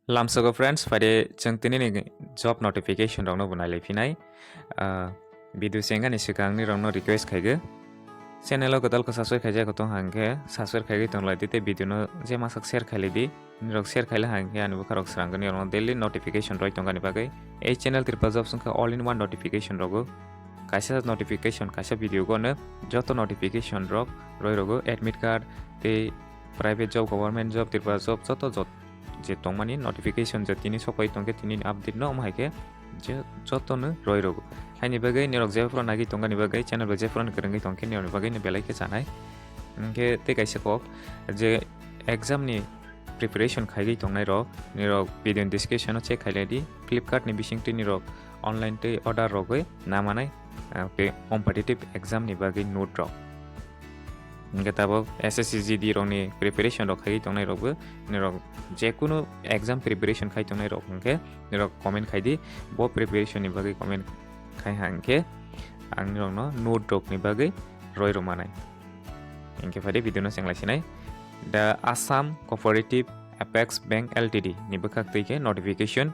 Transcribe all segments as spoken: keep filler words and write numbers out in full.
Lamsogo friends, phaide chwng tinini job notification rokno bo nailai phinai. Ah, video sengani swkang nirokno request khaigo. Channel o kwtal khe subscribe khaijak tong hang khe subscribe khaiwi tong lai di tei video no je masak share khailai di. Nirok share khaila hang khe ani bwkha rok srang gani rokno daily notification roi tong ani bagwi. Ei channel Tripura Jobs wngkha all in one notification rogo. Kaisa notification, kaisa video gono joto notification rok roi rogo, admit card tei private job, government job, Tripura job, joto jot-, je tongmani notification je tini sopai tongkhe tini update no omo hai khe je joto no roi rogo. Haini bagwi nirok je phuru nagwi tongani bagwi channel bai je phuru kwrwngwi tongkhe nirokni bagwi no belai khe chanai. Hwnkhe tei kaisa kok je exam ni preparation khaigwi tongnai rok nirok video ni description o check khailai di. Flipkart ni bisingtwi nirok online tei order rogwi namanai, ah, tei competitive exam ni bagwi note rok. Hwnkhe tabuk S S C G D rokni preparation rok khaiwi tongnai rokbo nirok jekunu exam preparation khai tongnai rok hwnkhe nirok comment khai di, bo preparation ni bagwi comment khai ha hwnkhe ang nirokno note rokni bagwi roi rwmanai. Hwnkhe phaidi video no chenglai sinai. The Assam Cooperative Apex Bank L T D ni bwkhak twi khe notification.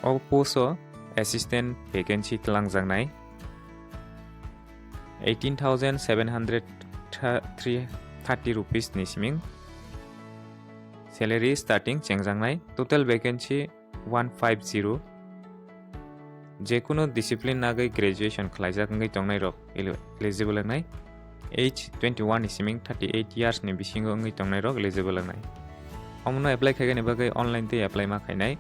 O post o assistant vacancy twlangjaknai. Eighteen thousand seven hundred thirty rupees ni siming salary starting chengjaknai. Total vacancy one five zero. Jekunu discipline nagwi graduation khlaijak wngwi tongnai rok eli-, eligible wngnai. Age twenty one ni siming thirty eight years ni bisingo wngwi tongnai rok eligible wngnai. Omono apply khaigani bagwi online tei apply ma khainai.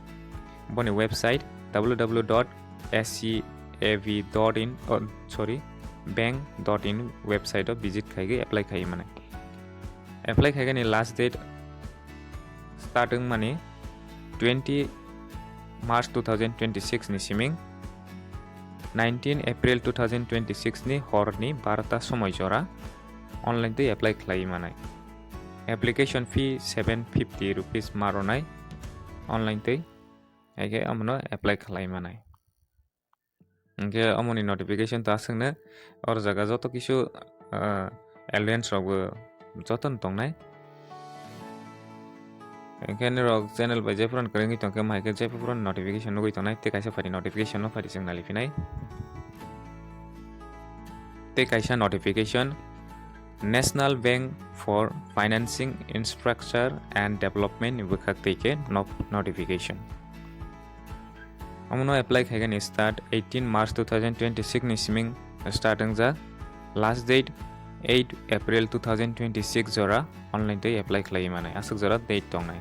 Boni website W W W dot S C A V dot in, oh, sorry, bank dot in website o visit khaigwi apply khai mani. Apply khaigani last date start wngmani twenty March two thousand twenty six ni siming nineteen April two thousand twenty six ni horni barota somoi jora online twi apply khlai manai. Application fee seven fifty rupees ma rwnai online twi, hai khe omono apply khlai manai. Hwnkhe omoni notification to aswkno oro jaga joto kisu, ah, alliance rokbo jotono tongnai. Hwnkhe nirok channel bai jephuru kwrwngwi tongkhe, omo hai khe jephuru notification nugwi tongnai, tei kaisa phaidi notification no phaidi chwng naliphinai. Tei kaisa notification, National Bank for Financing Infrastructure and Development ni bwkhak twi khe no-, notification. Omono apply khaigani start eighteen March two thousand twenty six ni siming start wngjak. Last date eight April two thousand twenty six jora online twi apply khlai manai. Aswk jora date tongnai.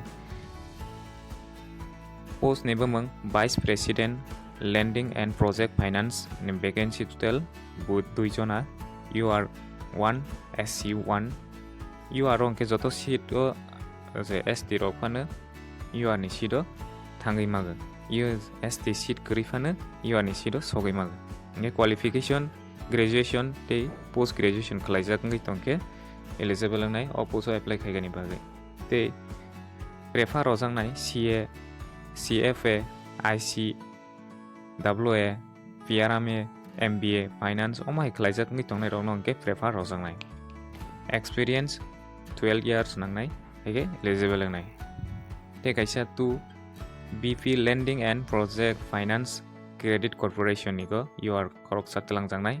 Post ni bumung Vice President Lending and Project Finance ni vacancy total bo dui jona, U R one, S C one. U R o hwnkhe joto seat o, je S T rok phano U R ni seat o thangwi mago. U S T seat kwrwi phano U R ni seat o sogwi mago. Hwnkhe qualification, graduation tei post graduation khlaijak wngwi tongkhe eligible wngnai o post o apply khaigani bagwi. Tei prefer rojaknai C A, C F A, I C, W A, P R M A, M B A, Finance, omo hai khlaijak wngwi tongnai rokno hwnkhe prefer rojaknai. Experience twelve years nangnai, hai khe eligible wngnai. Tei kaisa two B P Lending and Project Finance Credit Corporation ni go U R khoroksa twlangjaknai.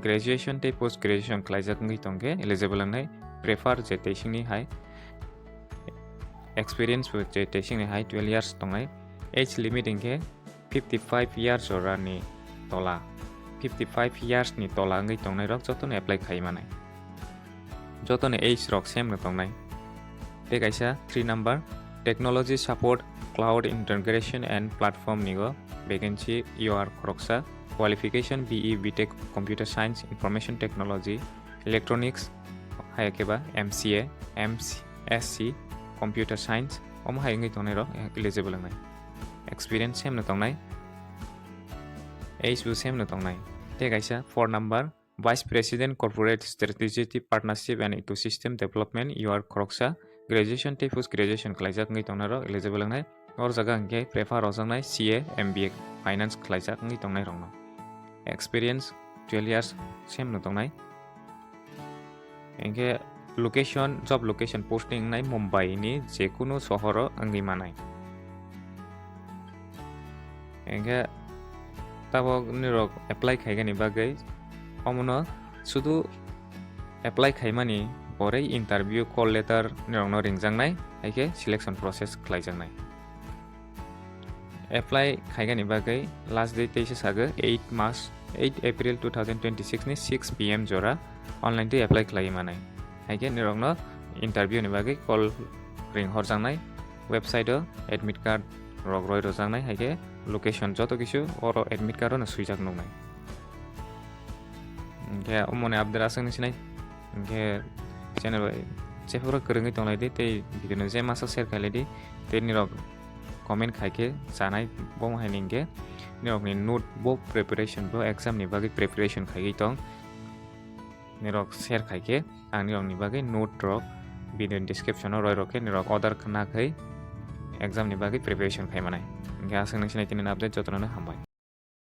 Graduation tei post graduation khlaijak wngwi tongkhe eligible wngnai. Prefer je teisingni hai, experience bo je teisingni hai twelve years tongnai. Age limit hwnkhe fifty five years jorani tola, fifty five years ni tola wngwi tongnai rok jotono apply khai manai. Jotono age rok same no tongnai. Tei kaisa three number, Technology Support Cloud Integration and Platform ni go vacancy U R khoroksa, qualification B E, B Tech, Computer Science, Information Technology, Electronics, hai khe ba M C A, M C, S C, Computer Science, omo hai wngwi tongnai rok eligible wngnai. Experience same no tongnai, age bo same no tongnai. Tei kaisa four number, Vice President Corporate Strategic Partnership and Ecosystem Development, U R khoroksa, graduation tei post graduation khlaijak wngwi tongnai rok eligible wngnai. O jaga hwnkhe prefer rojaknai C A, M B A, Finance khlaijak wngwi tongnai rokno. Experience twelve years same no tongnai. Hwnkhe location, job location posting wngnai Mumbai ni jekunu sohoro wngwi manai. Hingke tabok nirok apply khaigani bagwi omono sudu apply khaimani porei interview call letter nirokno ringjaknai, haikhe selection process khlaijaknai. Apply khaigani bagwi last date teisa sago eight March, eight April two thousand twenty-six ni six P M jora online twi apply khlaiwi manai. Haikhe nirokno interview ni bagwi call ring horjaknai, website o admit card rok roi rwjaknai, haikhe location joto kisu oro admit card o no swijak nuknai. Hingke omoni update aswk ni sinai. Hingke channel bai jephuru kwrwngwi tonglai di, tei video no je masa share khailai di, tei nirok comment khaikhe chanai bo hai hingke nirokni note bo preparation bo exam ni bagwi preparation khaiwi tong. Nirok share khaikhe ang nirokni bagwi note rok video description o roi rokhe nirok order khna khai exam ni bagwi preparation khaimanai. Hingke aswk ni sinai tini update jotono hambai.